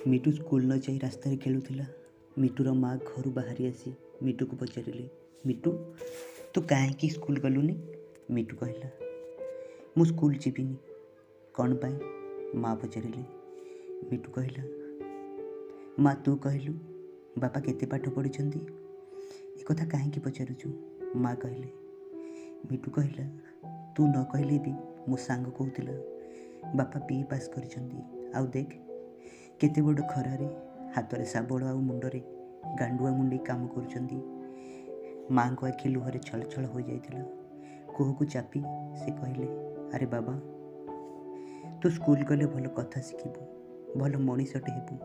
ମିଟୁ school ନ ଯାଇ ରାସ୍ତାରେ ଖେଳୁଥିଲା। ମିଟୁର ମା ଘରୁ ବାହାରି ଆସି ମିଟୁକୁ ପଚାରିଲେ, ମିଟୁ, ତୁ କାହିଁକି ସ୍କୁଲ ଗଲୁନି? ମିଟୁ କହିଲା, ମୁଁ ସ୍କୁଲ ଯିବିନି। କ'ଣ ପାଇଁ? ମା ପଚାରିଲେ। ମିଟୁ କହିଲା, ମା, ତୁ କହିଲୁ ବାପା କେତେ ପାଠ ପଢ଼ିଛନ୍ତି? ଏକଥା କାହିଁକି ପଚାରୁଛୁ? ମା କହିଲେ। ମିଟୁ କହିଲା, ତୁ ନ କହିଲେ ବି ମୋ ସାଙ୍ଗ କହୁଥିଲା ବାପା ବି.ଏ. ପାସ୍ କରିଛନ୍ତି। ଆଉ ଦେଖ, କେତେ ବଡ଼ ଖରାରେ ହାତରେ ଶାବଳ ଆଉ ମୁଣ୍ଡରେ ଗାଣ୍ଡୁଆ ମୁଣ୍ଡେଇ କାମ କରୁଛନ୍ତି। ମାଙ୍କ ଆଖି ଲୁହରେ ଛଳଛଳ ହୋଇଯାଇଥିଲା। କୋହକୁ ଚାପି ସେ କହିଲେ, ଆରେ ବାବା, ତୁ ସ୍କୁଲ ଗଲେ ଭଲ କଥା ଶିଖିବୁ, ଭଲ ମଣିଷଟେ ହେବୁ,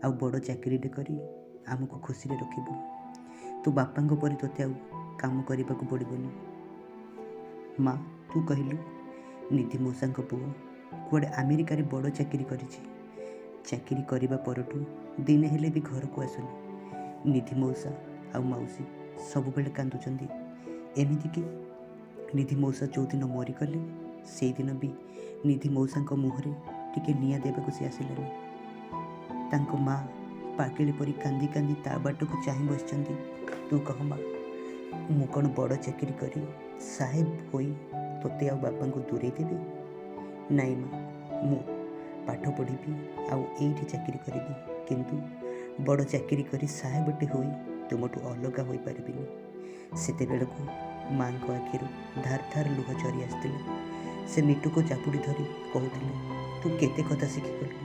ଆଉ ବଡ଼ ଚାକିରିଟେ କରି ଆମକୁ ଖୁସିରେ ରଖିବୁ। ତୁ ବାପାଙ୍କ ପରି ତୋତେ ଆଉ କାମ କରିବାକୁ ପଡ଼ିବନି। ମା, ତୁ କହିଲୁ, ନିଧି ମଉସାଙ୍କ ପୁଅ କୁଆଡ଼େ ଆମେରିକାରେ ବଡ଼ ଚାକିରି କରିଛି। ଚାକିରି କରିବା ପରଠୁ ଦିନେ ହେଲେ ବି ଘରକୁ ଆସୁନି। ନିଧି ମଉସା ଆଉ ମାଉସୀ ସବୁବେଳେ କାନ୍ଦୁଛନ୍ତି। ଏମିତିକି ନିଧି ମଉସା ଯେଉଁଦିନ ମରିଗଲେ, ସେଇଦିନ ବି ନିଧି ମଉସାଙ୍କ ମୁହଁରେ ଟିକେ ନିଆଁ ଦେବାକୁ ସେ ଆସିଲେନି। ତାଙ୍କ ମା ପାଗିଳି ପରି କାନ୍ଦି କାନ୍ଦି ତା ବାଟକୁ ଚାହିଁ ବସିଛନ୍ତି। ତୁ କହ ମା, ମୁଁ କ'ଣ ବଡ଼ ଚାକିରି କରି ସାହେବ ହୋଇ ତୋତେ ଆଉ ବାପାଙ୍କୁ ଦୂରେଇ ଦେବି? ନାଇଁ ମା, ମୁଁ ପାଠ ପଢ଼ିବି ଆଉ ଏଇଠି ଚାକିରି କରିବି, କିନ୍ତୁ ବଡ଼ ଚାକିରି କରି ସାହେବଟେ ହୋଇ ତୁମଠୁ ଅଲଗା ହୋଇପାରିବିନି। ସେତେବେଳକୁ ମାଙ୍କ ଆଖିରୁ ଧାର ଧାର ଲୁହ ଝରି ଆସିଥିଲା। ସେ ମିଟୁକୁ ଚାପୁଡ଼ି ଧରି କହୁଥିଲେ, ତୁ କେତେ କଥା ଶିଖିଗଲୁ।